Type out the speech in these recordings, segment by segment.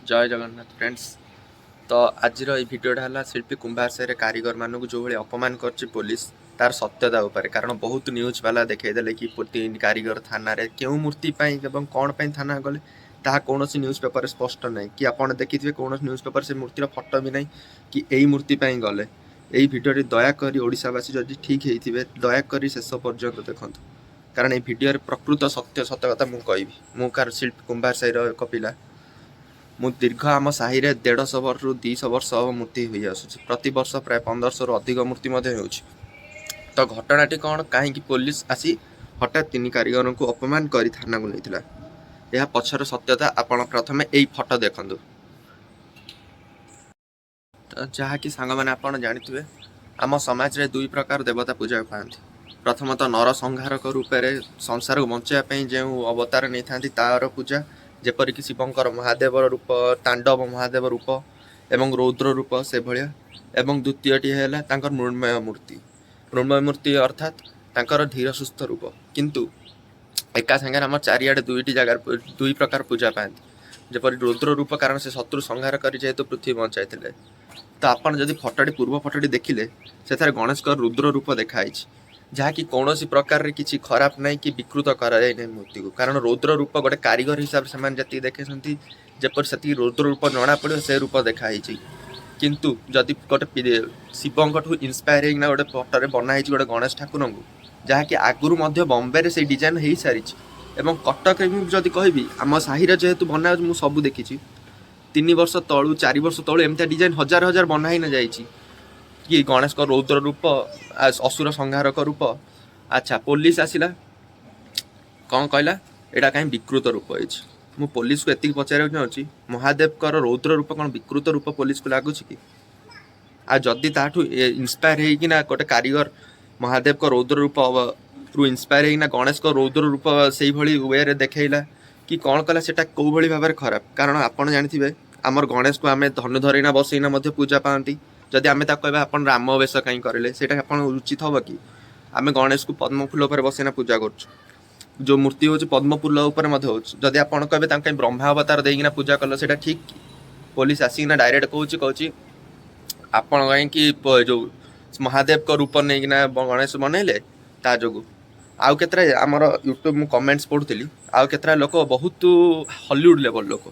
ଜୟ Jagannath friends. ତ ଆଜିର ଏଇ ଭିଡ଼ିଓଟା ହେଲା ଶିଳ୍ପୀ କୁମ୍ଭାର ସାହିରେ କାରିଗରମାନଙ୍କୁ ଯେଉଁଭଳି ଅପମାନ କରିଛି ପୋଲିସ, ତାର ସତ୍ୟତା ଉପରେ। କାରଣ ବହୁତ ନ୍ୟୁଜ୍ ବାଲା ଦେଖେଇଦେଲେ କି ତିନି କାରିଗର ଥାନାରେ କେଉଁ ମୂର୍ତ୍ତି ପାଇଁ ଏବଂ କ'ଣ ପାଇଁ ଥାନା ଗଲେ, ତାହା କୌଣସି ନ୍ୟୁଜ୍ ପେପରରେ ସ୍ପଷ୍ଟ ନାହିଁ କି ଆପଣ ଦେଖିଥିବେ କୌଣସି ନ୍ୟୁଜ୍ ପେପର ସେ ମୂର୍ତ୍ତିର ଫଟୋ ବି ନାହିଁ କି ଏଇ ମୂର୍ତ୍ତି ପାଇଁ ଗଲେ। ଏଇ ଭିଡ଼ିଓଟି ଦୟାକରି ଓଡ଼ିଶାବାସୀ ଯଦି ଠିକ୍ ହେଇଥିବେ, ଦୟାକରି ଶେଷ ପର୍ଯ୍ୟନ୍ତ ଦେଖନ୍ତୁ, କାରଣ ଏଇ ଭିଡ଼ିଓରେ ପ୍ରକୃତ ସତ୍ୟ ସତ କଥା ମୁଁ କହିବି। ମୁଁ କାର ଶିଳ୍ପୀ କୁମ୍ଭାର ସାହିର ଏକ ପିଲା। ମୁଁ ଦୀର୍ଘ ଆମ ସାହିରେ 150 ବର୍ଷରୁ 200 ବର୍ଷ ହେବ ମୂର୍ତ୍ତି ହୋଇ ଆସୁଛି। ପ୍ରତିବର୍ଷ ପ୍ରାୟ 1500ରୁ ଅଧିକ ମୂର୍ତ୍ତି ମଧ୍ୟ ହେଉଛି। ତ ଘଟଣାଟି କ'ଣ, କାହିଁକି ପୋଲିସ ଆସି ହଠାତ୍ ତିନି କାରିଗରଙ୍କୁ ଅପମାନ କରି ଥାନାକୁ ନେଇଥିଲା, ଏହା ପଛର ସତ୍ୟତା ଆପଣ ପ୍ରଥମେ ଏଇ ଫଟୋ ଦେଖନ୍ତୁ। ତ ଯାହାକି ସାଙ୍ଗମାନେ, ଆପଣ ଜାଣିଥିବେ, ଆମ ସମାଜରେ ଦୁଇ ପ୍ରକାର ଦେବତା ପୂଜା ପାଆନ୍ତି। ପ୍ରଥମତଃ ନରସଂହାରକ ରୂପରେ ସଂସାରକୁ ବଞ୍ଚାଇବା ପାଇଁ ଯେଉଁ ଅବତାର ନେଇଥାନ୍ତି, ତାର ପୂଜା, ଯେପରିକି ଶିବଙ୍କର ମହାଦେବର ରୂପ, ତାଣ୍ଡବ ମହାଦେବ ରୂପ ଏବଂ ରୌଦ୍ର ରୂପ ସେଭଳିଆ। ଏବଂ ଦ୍ୱିତୀୟଟି ହେଲା ତାଙ୍କର ମୃଣ୍ମୟ ମୂର୍ତ୍ତି। ମୃଣ୍ମୟ ମୂର୍ତ୍ତି ଅର୍ଥାତ୍ ତାଙ୍କର ଧୀର ସୁସ୍ଥ ରୂପ। କିନ୍ତୁ ଏକା ସାଙ୍ଗରେ ଆମ ଚାରିଆଡ଼େ ଦୁଇଟି ଜାଗାରେ ଦୁଇ ପ୍ରକାର ପୂଜା ପାଆନ୍ତି, ଯେପରି ରୁଦ୍ର ରୂପ, କାରଣ ସେ ଶତ୍ରୁ ସଂହାର କରି ଯେହେତୁ ପୃଥିବୀ ବଞ୍ଚାଇଥିଲେ। ତ ଆପଣ ଯଦି ଫଟୋଟି, ପୂର୍ବ ଫଟୋଟି ଦେଖିଲେ, ସେଥିରେ ଗଣେଶଙ୍କର ରୁଦ୍ର ରୂପ ଦେଖାହେଇଛି, ଯାହାକି କୌଣସି ପ୍ରକାରରେ କିଛି ଖରାପ ନାହିଁ କି ବିକୃତ କରାଯାଇ ନାହିଁ ମୂର୍ତ୍ତିକୁ। କାରଣ ରୌଦ୍ର ରୂପ ଗୋଟେ କାରିଗର ହିସାବରେ ସେମାନେ ଯେତିକି ଦେଖେଇଛନ୍ତି, ଯେପରି ସେତିକି ରୌଦ୍ର ରୂପ ଜଣାପଡ଼ିବ, ସେ ରୂପ ଦେଖାହେଇଛି। କିନ୍ତୁ ଯଦି ଗୋଟେ ଶିବଙ୍କଠୁ ଇନ୍ସପାୟାର ହେଇକିନା ଗୋଟେ ଫଟୋରେ ବନା ହେଇଛି ଗୋଟେ ଗଣେଶ ଠାକୁରଙ୍କୁ, ଯାହାକି ଆଗରୁ ମଧ୍ୟ ବମ୍ବେରେ ସେଇ ଡିଜାଇନ୍ ହେଇସାରିଛି ଏବଂ କଟକରେ ବି ଯଦି କହିବି, ଆମ ସାହିରେ ଯେହେତୁ ବନା ହେଉଛି, ମୁଁ ସବୁ ଦେଖିଛି। 3 ବର୍ଷ ତଳୁ, 4 ବର୍ଷ ତଳୁ ଏମିତିଆ ଡିଜାଇନ୍ ହଜାର ହଜାର ବନା ହେଇନା ଯାଇଛି କି ଗଣେଶଙ୍କ ରୌଦ୍ର ରୂପ, ଅସୁର ସଂହାରକ ରୂପ। ଆଚ୍ଛା, ପୋଲିସ ଆସିଲା, କ'ଣ କହିଲା? ଏଇଟା କାହିଁ ବିକୃତ ରୂପ ହେଇଛି। ମୁଁ ପୋଲିସକୁ ଏତିକି ପଚାରିବାକୁ ଚାହୁଁଛି, ମହାଦେବଙ୍କର ରୌଦ୍ର ରୂପ କ'ଣ ବିକୃତ ରୂପ ପୋଲିସକୁ ଲାଗୁଛି କି? ଆଉ ଯଦି ତାଠୁ ଇନ୍ସପାୟାର ହେଇକିନା ଗୋଟେ କାରିଗର ମହାଦେବଙ୍କ ରୌଦ୍ର ରୂପ ରୁ ଇନ୍ସପାୟାର ହେଇକିନା ଗଣେଶଙ୍କ ରୌଦ୍ର ରୂପ ସେଇଭଳି ୱେରେ ଦେଖେଇଲା କି କ'ଣ କଲା, ସେଟା କୋଉ ଭଳି ଭାବରେ ଖରାପ? କାରଣ ଆପଣ ଜାଣିଥିବେ, ଆମର ଗଣେଶକୁ ଆମେ ଧନୁ ଧରିକିନା ବସେଇନା ମଧ୍ୟ ପୂଜା ପାଆନ୍ତି। ଯଦି ଆମେ ତାକୁ କହିବା, ଆପଣ ରାମ ବେଶ କାହିଁ କରିଲେ, ସେଇଟା ଆପଣ ଉଚିତ ହବ କି? ଆମେ ଗଣେଶକୁ ପଦ୍ମ ଫୁଲ ଉପରେ ବସେଇନା ପୂଜା କରୁଛୁ। ଯୋଉ ମୂର୍ତ୍ତି ହଉଛି, ପଦ୍ମ ଫୁଲ ଉପରେ ମଧ୍ୟ ହଉଛି। ଯଦି ଆପଣ କହିବେ ତାଙ୍କ କାହିଁ ବ୍ରହ୍ମା ଅବତାର ଦେଇକିନା ପୂଜା କଲ, ସେଇଟା ଠିକ କି? ପୋଲିସ ଆସିକିନା ଡାଇରେକ୍ଟ କହୁଛି, ଆପଣ କାହିଁକି ଯୋଉ ମହାଦେବଙ୍କ ରୂପ ନେଇକିନା ଗଣେଶ ବନେଇଲେ? ତା ଯୋଗୁ ଆଉ କେତେଟା ଆମର ୟୁଟ୍ୟୁବ ମୁଁ କମେଣ୍ଟସ୍ ପଢୁଥିଲି, ଆଉ କେତେଟା ଲୋକ ବହୁତ ହଲିଉଡ ଲେଭଲ ଲୋକ,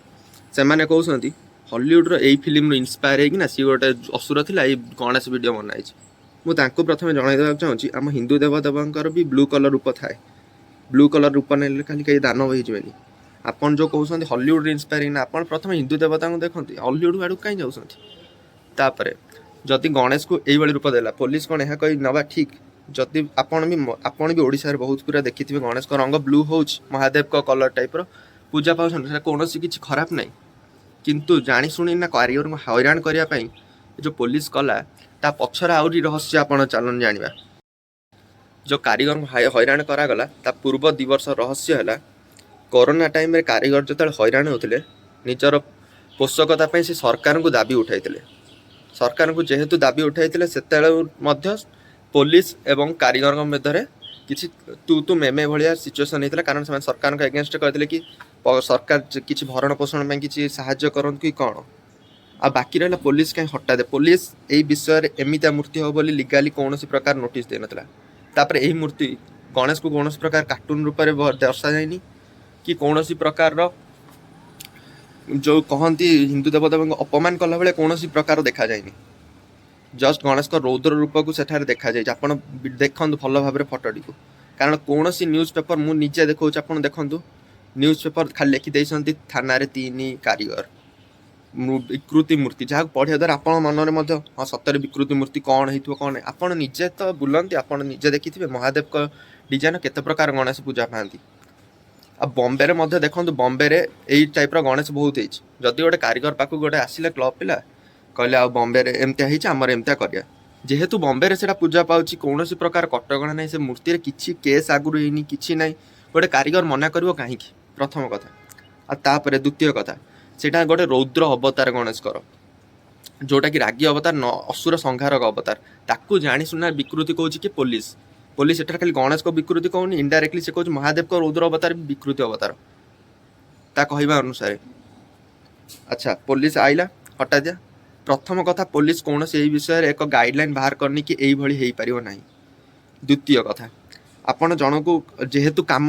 ସେମାନେ କହୁଛନ୍ତି ହଲିଉଡର ଏଇ ଫିଲ୍ମରୁ ଇନ୍ସପାୟାର ହେଇକିନା ସିଏ ଗୋଟେ ଅସୁର ଥିଲା, ଏଇ ଗଣେଶ ଭିଡ଼ିଓ ବନା ହେଇଛି। ମୁଁ ତାଙ୍କୁ ପ୍ରଥମେ ଜଣାଇ ଦେବାକୁ ଚାହୁଁଛି, ଆମ ହିନ୍ଦୁ ଦେବଦେବଙ୍କର ବି ବ୍ଲୁ କଲର୍ ରୂପ ଥାଏ। ବ୍ଲୁ କଲର୍ ରୂପ ନେଲେ ଖାଲି କେହି ଦାନବ ହେଇଯିବେନି। ଆପଣ ଯୋଉ କହୁଛନ୍ତି ହଲିଉଡରେ ଇନ୍ସପାୟାର ହେଇକିନା, ଆପଣ ପ୍ରଥମେ ହିନ୍ଦୁ ଦେବତାଙ୍କୁ ଦେଖନ୍ତୁ, ହଲିଉଡ ଆଡ଼କୁ କାହିଁ ଯାଉଛନ୍ତି? ତାପରେ ଯଦି ଗଣେଶକୁ ଏଇଭଳି ରୂପ ଦେଲା ପୋଲିସ, କ'ଣ ଏହା କହି ନେବା ଠିକ୍? ଯଦି ଆପଣ ବି ଓଡ଼ିଶାରେ ବହୁତ ପୁରା ଦେଖିଥିବେ, ଗଣେଶଙ୍କ ରଙ୍ଗ ବ୍ଲୁ ହେଉଛି, ମହାଦେବଙ୍କ କଲର୍ ଟାଇପ୍ର ପୂଜା ପାଉଛନ୍ତି, ସେଟା କୌଣସି କିଛି ଖରାପ ନାହିଁ। କିନ୍ତୁ ଜାଣିଶୁଣି ନା କାରିଗରଙ୍କୁ ହଇରାଣ କରିବା ପାଇଁ ଏ ଯୋଉ ପୋଲିସ କଲା, ତା ପଛରେ ଆହୁରି ରହସ୍ୟ, ଆପଣ ଚାଲନ୍ତୁ ଜାଣିବା। ଯୋଉ କାରିଗରଙ୍କୁ ହଇରାଣ କରାଗଲା, ତା ପୂର୍ବ 2 ବର୍ଷ ରହସ୍ୟ ହେଲା, କରୋନା ଟାଇମରେ କାରିଗର ଯେତେବେଳେ ହଇରାଣ ହେଉଥିଲେ, ନିଜର ପୋଷକତା ପାଇଁ ସେ ସରକାରଙ୍କୁ ଦାବି ଉଠାଇଥିଲେ। ସରକାରଙ୍କୁ ଯେହେତୁ ଦାବି ଉଠାଇଥିଲେ, ସେତେବେଳେ ମଧ୍ୟ ପୋଲିସ ଏବଂ କାରିଗରଙ୍କ ମଧ୍ୟରେ କିଛି ତୁ ତୁ ମେମେ ଭଳିଆ ସିଚୁଏସନ୍ ହେଇଥିଲା। କାରଣ ସେମାନେ ସରକାରଙ୍କ ଏଗେନଷ୍ଟ କହିଥିଲେ କି ସରକାର କିଛି ଭରଣ ପୋଷଣ ପାଇଁ କିଛି ସାହାଯ୍ୟ କରନ୍ତୁ କି କ'ଣ। ଆଉ ବାକି ରହିଲା ପୋଲିସ କାହିଁ ହଠାତ୍, ପୋଲିସ ଏଇ ବିଷୟରେ ଏମିତିଆ ମୂର୍ତ୍ତି ହେବ ବୋଲି ଲିଗାଲି କୌଣସି ପ୍ରକାର ନୋଟିସ୍ ଦେଇନଥିଲା। ତାପରେ ଏହି ମୂର୍ତ୍ତି ଗଣେଶକୁ କୌଣସି ପ୍ରକାର କାର୍ଟୁନ ରୂପରେ ଦର୍ଶାଯାଇନି କି କୌଣସି ପ୍ରକାରର ଯୋଉ କହନ୍ତି ହିନ୍ଦୁ ଦେବଦେବଙ୍କୁ ଅପମାନ କଲା ବେଳେ କୌଣସି ପ୍ରକାର ଦେଖାଯାଇନି। ଜଷ୍ଟ ଗଣେଶଙ୍କ ରୌଦ୍ର ରୂପକୁ ସେଠାରେ ଦେଖାଯାଇଛି। ଆପଣ ଦେଖନ୍ତୁ ଭଲ ଭାବରେ ଫଟୋଟିକୁ, କାରଣ କୌଣସି ନ୍ୟୁଜ୍ ପେପର, ମୁଁ ନିଜେ ଦେଖାଉଛି, ଆପଣ ଦେଖନ୍ତୁ, ନ୍ୟୁଜ୍ ପେପର ଖାଲି ଲେଖିଦେଇଛନ୍ତି ଥାନାରେ ତିନି କାରିଗର, ବିକୃତି ମୂର୍ତ୍ତି, ଯାହାକୁ ପଢ଼ିବା ଦ୍ୱାରା ଆପଣଙ୍କ ମନରେ ମଧ୍ୟ ହଁ, ସତରେ ବିକୃତି ମୂର୍ତ୍ତି କ'ଣ ହେଇଥିବ, କ'ଣ ନାହିଁ। ଆପଣ ନିଜେ ତ ବୁଲନ୍ତି, ଆପଣ ନିଜେ ଦେଖିଥିବେ ମହାଦେବଙ୍କ ଡିଜାଇନ କେତେ ପ୍ରକାର ଗଣେଶ ପୂଜା ପାଆନ୍ତି। ଆଉ ବମ୍ବେରେ ମଧ୍ୟ ଦେଖନ୍ତୁ, ବମ୍ବେରେ ଏଇ ଟାଇପ୍ର ଗଣେଶ ବହୁତ ହେଇଛି। ଯଦି ଗୋଟେ କାରିଗର ପାଖକୁ ଗୋଟେ ଆସିଲେ କ୍ଲବ ପିଲା, କହିଲେ ଆଉ ବମ୍ବେରେ ଏମିତିଆ ହେଇଛି, ଆମର ଏମିତିଆ କରିବା। ଯେହେତୁ ବମ୍ବେରେ ସେଇଟା ପୂଜା ପାଉଛି, କୌଣସି ପ୍ରକାର କଟକଣା ନାହିଁ, ସେ ମୂର୍ତ୍ତିରେ କିଛି କେସ୍ ଆଗରୁ ହେଇନି, କିଛି ନାହିଁ, ଗୋଟେ କାରିଗର ମନା କରିବ କାହିଁକି? ପ୍ରଥମ କଥା। ଆଉ ତାପରେ ଦ୍ୱିତୀୟ କଥା, ସେଇଟା ଗୋଟେ ରୌଦ୍ର ଅବତାର ଗଣେଶଙ୍କର, ଯୋଉଟାକି ରାଗି ଅବତାର ନ ଅସୁର ସଂହାରକ ଅବତାର। ତାକୁ ଜାଣିଶୁଣା ବିକୃତି କହୁଛି କି ପୋଲିସ। ପୋଲିସ ଏଠାରେ ଖାଲି ଗଣେଶଙ୍କ ବିକୃତି କହୁନି, ଇନଡାଇରେକ୍ଟଲି ସେ କହୁଛି ମହାଦେବଙ୍କ ରୌଦ୍ର ଅବତାର ବି ବିକୃତି ଅବତାର ତା କହିବା ଅନୁସାରେ। ଆଚ୍ଛା, ପୋଲିସ ଆଇଲା ହଠାତିଆ। ପ୍ରଥମ କଥା, ପୋଲିସ କୌଣସି ଏଇ ବିଷୟରେ ଏକ ଗାଇଡ଼ଲାଇନ୍ ବାହାର କରିନି କି ଏଇଭଳି ହେଇପାରିବ ନାହିଁ। ଦ୍ୱିତୀୟ କଥା, ଆପଣ ଜଣକୁ ଯେହେତୁ କାମ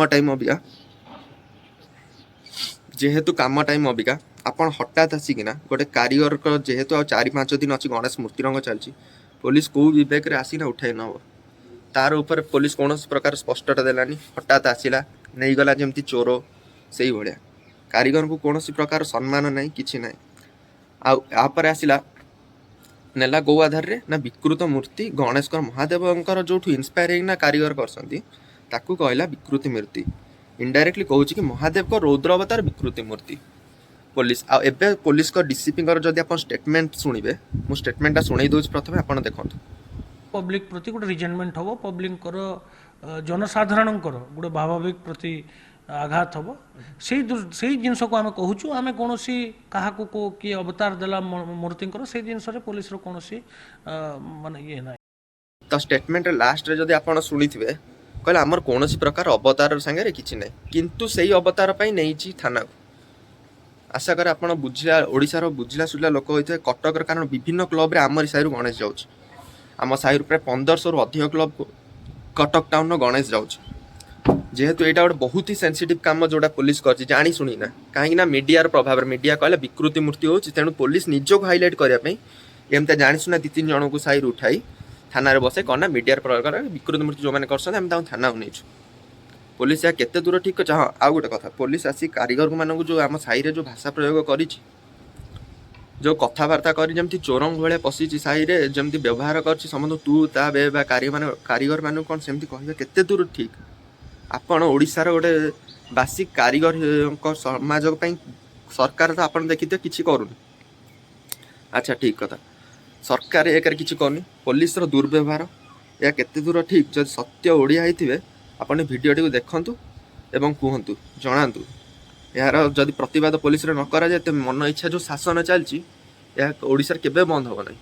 ଟାଇମ୍ ଅବିକା, ଆପଣ ହଠାତ୍ ଆସିକିନା ଗୋଟେ କାରିଗରଙ୍କ, ଯେହେତୁ ଆଉ 4-5 ଦିନ ଅଛି, ଗଣେଶ ମୂର୍ତ୍ତି ରଙ୍ଗ ଚାଲିଛି, ପୋଲିସ କେଉଁ ବିବେକରେ ଆସିକିନା ଉଠାଇ ନେବ? ତାର ଉପରେ ପୋଲିସ କୌଣସି ପ୍ରକାର ସ୍ପଷ୍ଟତା ଦେଲାନି। ହଠାତ୍ ଆସିଲା, ନେଇଗଲା ଯେମିତି ଚୋର ସେଇଭଳିଆ। କାରିଗରଙ୍କୁ କୌଣସି ପ୍ରକାର ସମ୍ମାନ ନାହିଁ, କିଛି ନାହିଁ। ଆଉ ତାପରେ ଆସିଲା, ନେଲା କେଉଁ ଆଧାରରେ ନା ବିକୃତ ମୂର୍ତ୍ତି। ଗଣେଶଙ୍କର, ମହାଦେବଙ୍କର ଯେଉଁଠୁ ଇନ୍ସପାୟାର ହେଇକିନା କାରିଗର କରିଛନ୍ତି, ତାକୁ କହିଲା ବିକୃତି ମୂର୍ତ୍ତି। ଇନଡାଇରେକ୍ଟଲି କହୁଛି କି ମହାଦେବଙ୍କ ରୌଦ୍ର ଅବତାର ବିକୃତି ମୂର୍ତ୍ତି ପୋଲିସ। ଆଉ ଏବେ ପୋଲିସଙ୍କ ଡିସିପିଙ୍କର ଯଦି ଆପଣ ଷ୍ଟେଟମେଣ୍ଟ ଶୁଣିବେ, ମୁଁ ଷ୍ଟେଟମେଣ୍ଟଟା ଶୁଣେଇ ଦେଉଛି ପ୍ରଥମେ, ଆପଣ ଦେଖନ୍ତୁ। ପବ୍ଲିକ ପ୍ରତି ଗୋଟେ ରିଜେଣ୍ଟମେଣ୍ଟ ହେବ, ପବ୍ଲିକଙ୍କର, ଜନସାଧାରଣଙ୍କର ଗୋଟେ ଭାବାବେଗ ପ୍ରତି ଆଘାତ ହେବ। ସେଇ ଜିନିଷକୁ ଆମେ କହୁଛୁ। ଆମେ କୌଣସି କାହାକୁ କିଏ ଅବତାର ଦେଲା ମୂର୍ତ୍ତିଙ୍କର, ସେଇ ଜିନିଷରେ ପୋଲିସର କୌଣସି ମାନେ ଇଏ ନାହିଁ। ତ ଷ୍ଟେଟମେଣ୍ଟ ଲାଷ୍ଟରେ ଯଦି ଆପଣ ଶୁଣିଥିବେ, କହିଲେ ଆମର କୌଣସି ପ୍ରକାର ଅବତାର ସାଙ୍ଗରେ କିଛି ନାହିଁ, କିନ୍ତୁ ସେଇ ଅବତାର ପାଇଁ ନେଇଛି ଥାନାକୁ। ଆଶା କରେ ଆପଣ ବୁଝିଲା, ଓଡ଼ିଶାର ବୁଝିଲା ସୁଝିଲା ଲୋକ ହୋଇଥିବେ। କଟକର, କାରଣ ବିଭିନ୍ନ କ୍ଲବରେ ଆମରି ସାହିରୁ ଗଣେଶ ଯାଉଛି। ଆମ ସାହିରୁ ପ୍ରାୟ 1500ରୁ ଅଧିକ କ୍ଲବ କଟକ ଟାଉନର ଗଣେଶ ଯାଉଛି। ଯେହେତୁ ଏଇଟା ଗୋଟେ ବହୁତ ହି ସେନ୍ସିଟିଭ୍ କାମ ଯୋଉଟା ପୋଲିସ କରିଛି ଜାଣି ଶୁଣି ନା, କାହିଁକି ନା ମିଡ଼ିଆର ପ୍ରଭାବରେ ମିଡ଼ିଆ କହିଲା ବିକୃତି ମୂର୍ତ୍ତି ହେଉଛି। ତେଣୁ ପୋଲିସ ନିଜକୁ ହାଇଲାଇଟ୍ କରିବା ପାଇଁ ଏମିତି ଜାଣିଶୁଣା ଦୁଇ ତିନି ଜଣଙ୍କୁ ସାହିରୁ ଉଠାଇ ଥାନାରେ ବସେ। କ'ଣ ନା ମିଡ଼ିଆର ପ୍ରଭାବ, ବିକୃତି ମୂର୍ତ୍ତି ଯେଉଁମାନେ କରୁଛନ୍ତି, ଆମେ ତାଙ୍କୁ ଥାନାକୁ ନେଇଛୁ। ପୋଲିସ ଏହା କେତେ ଦୂର ଠିକ୍ ଅଛି? ହଁ, ଆଉ ଗୋଟେ କଥା, ପୋଲିସ ଆସି କାରିଗରମାନଙ୍କୁ ଯେଉଁ ଆମ ସାହିରେ ଯେଉଁ ଭାଷା ପ୍ରୟୋଗ କରିଛି, ଯେଉଁ କଥାବାର୍ତ୍ତା କରି ଯେମିତି ଚୋରଙ୍କ ଭଳିଆ ପଶିଛି ସାହିରେ, ଯେମିତି ବ୍ୟବହାର କରିଛି ସମସ୍ତଙ୍କୁ ତୁ ତା ବେ ବା, କାରିଗରମାନଙ୍କୁ କ'ଣ ସେମିତି କହିବା କେତେ ଦୂର ଠିକ୍? ଆପଣ ଓଡ଼ିଶାର ଗୋଟେ ବାସି କାରିଗରଙ୍କ ସମାଜ ପାଇଁ ସରକାର ତ ଆପଣ ଦେଖିଥିବେ କିଛି କରୁନି। ଆଚ୍ଛା, ଠିକ୍ କଥା, ସରକାର ଏକରେ କିଛି କରୁନି, ପୋଲିସର ଦୁର୍ବ୍ୟବହାର, ଏହା କେତେ ଦୂର ଠିକ୍? ଯଦି ସତ୍ୟ ଓଡ଼ିଆ ହେଇଥିବେ, ଆପଣ ଏ ଭିଡ଼ିଓଟିକୁ ଦେଖନ୍ତୁ ଏବଂ କୁହନ୍ତୁ, ଜଣାନ୍ତୁ। ଏହାର ଯଦି ପ୍ରତିବାଦ ପୋଲିସର ନ କରାଯାଏ, ତେବେ ମନ ଇଚ୍ଛା ଯେଉଁ ଶାସନ ଚାଲିଛି, ଏହା ଓଡ଼ିଶାରେ କେବେ ବନ୍ଦ ହେବ ନାହିଁ।